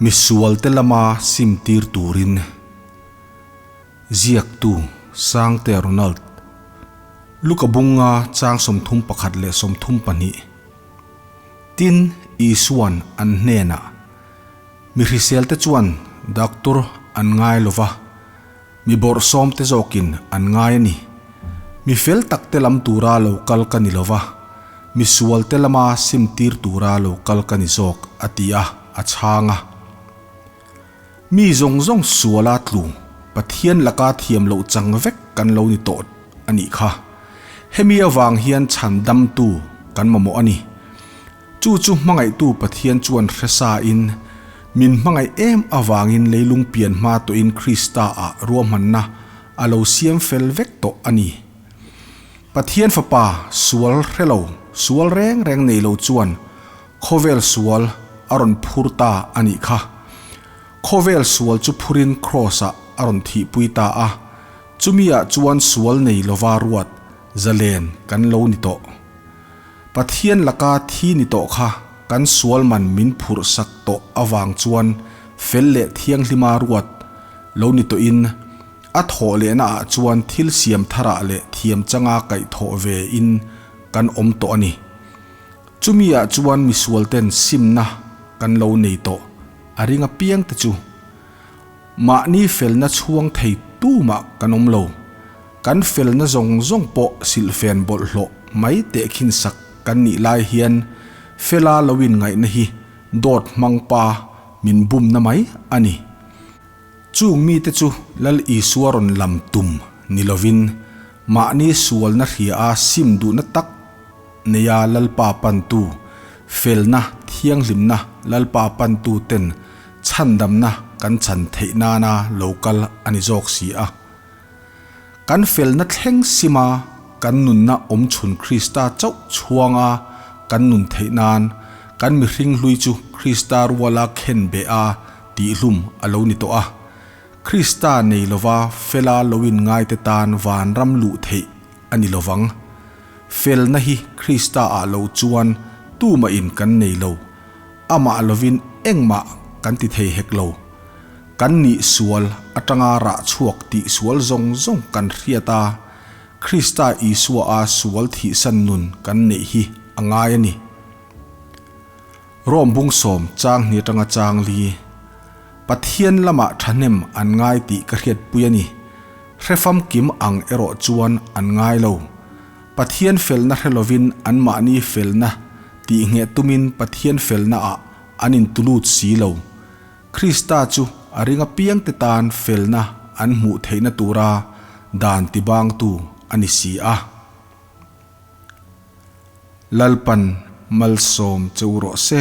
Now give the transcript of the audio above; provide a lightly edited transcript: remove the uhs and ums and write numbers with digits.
Misualte lama simtir turin ziaktu Sangte Ronald Luka bunga chang 31 leh 32. Tin, Isuan an hnenah, Mi hriselte chuan doctor an ngai lo va, mi bawrhsawmte zawkin an ngai a ni. Mi fel takte lam tura lo kal ka ni lo va, mi sualte lama simtir tura lo kal ka ni zawk, a ti a, a chhang a. Mi zawng zawng suala tlu, Pathian laka thiam loh chang vek kan lo ni tawh a nih kha. Hemi avang hian chhan damtu kan mamawh a ni. Chu chu hmangaihtu Pathian chuan hre sain, min hmangaih em avangin leilung pian hma tawhin Krista-ah ruahmanna a lo siam fel vek tawh a ni. Pathian Fapa sual hre lo, sual reng reng nei lo chuan Khawvel sual a rawn phur ta a nih kha. Khawvel sual chu phurin Kraws-ah a rawn thihpui ta a, chumi-ah chuan sual nei lova ruat zalen kan lo ni tawh. Pathian laka thi ni tawh kha kan sual man min phurh sak tawh avang chuan fel leh thianghlima ruat lo ni tawhin a thawh lehnaah chuan thil siam tharah leh thiam changa kaihthawh ve in kan awm tawh a ni. Chumi ah chuan misual ten simna kan lo nei tawh a ring apiang te chu mahni felna chhuang thei tumah kan awm lo. Kan felna zawng zawng pawh silhfen bawlhhlawh mai tehkhin sak kan nih lai hian fela lo in ngaihna hi dawt hmang pa min bumna mai a ni. Chung mite chu Lal Isua rawn lam tum ni lovin mahni sualna hria a sim duhna tak Neia Lalpa pantu, felna, thianghlimna Lalpa pantu ten chhandamna kan chan theih nana lo kal a ni zawk si a. Kan felna thleng sima kan nunna awmchhun Krista chauh chhuanga kan nun theih nan kan mihring hlui chu Krista ruala khen beh a tihhlum a lo ni tawh a. Krista nei lova fela lo inngaite tan vanram luh theih a ni lovang. Felna hi Krista ah lo chuan tumah in kan nei lo, amah lovin engmah kan ti thei hek lo. Kan nih sual atanga rah chhuak tih sual zawng zawng kan hriat a, Krista Isua a sual thihsan nun kan neih hi a ngai a ni. Rom bung sawm chang hni atanga chang li. Pathian lamah thahnem an ngai tih ka hriatpui a ni. Hre famkim ang erawh chuan an ngai lo. Pathian felna hre lovin anmahni felna tih ngheh tumin Pathian felnaah an intulut si lo. Krista chu a ring apiangte tan felna an hmuh theihna tura dan tibangtu a ni si a. Lalpan malsawm che u rawh se.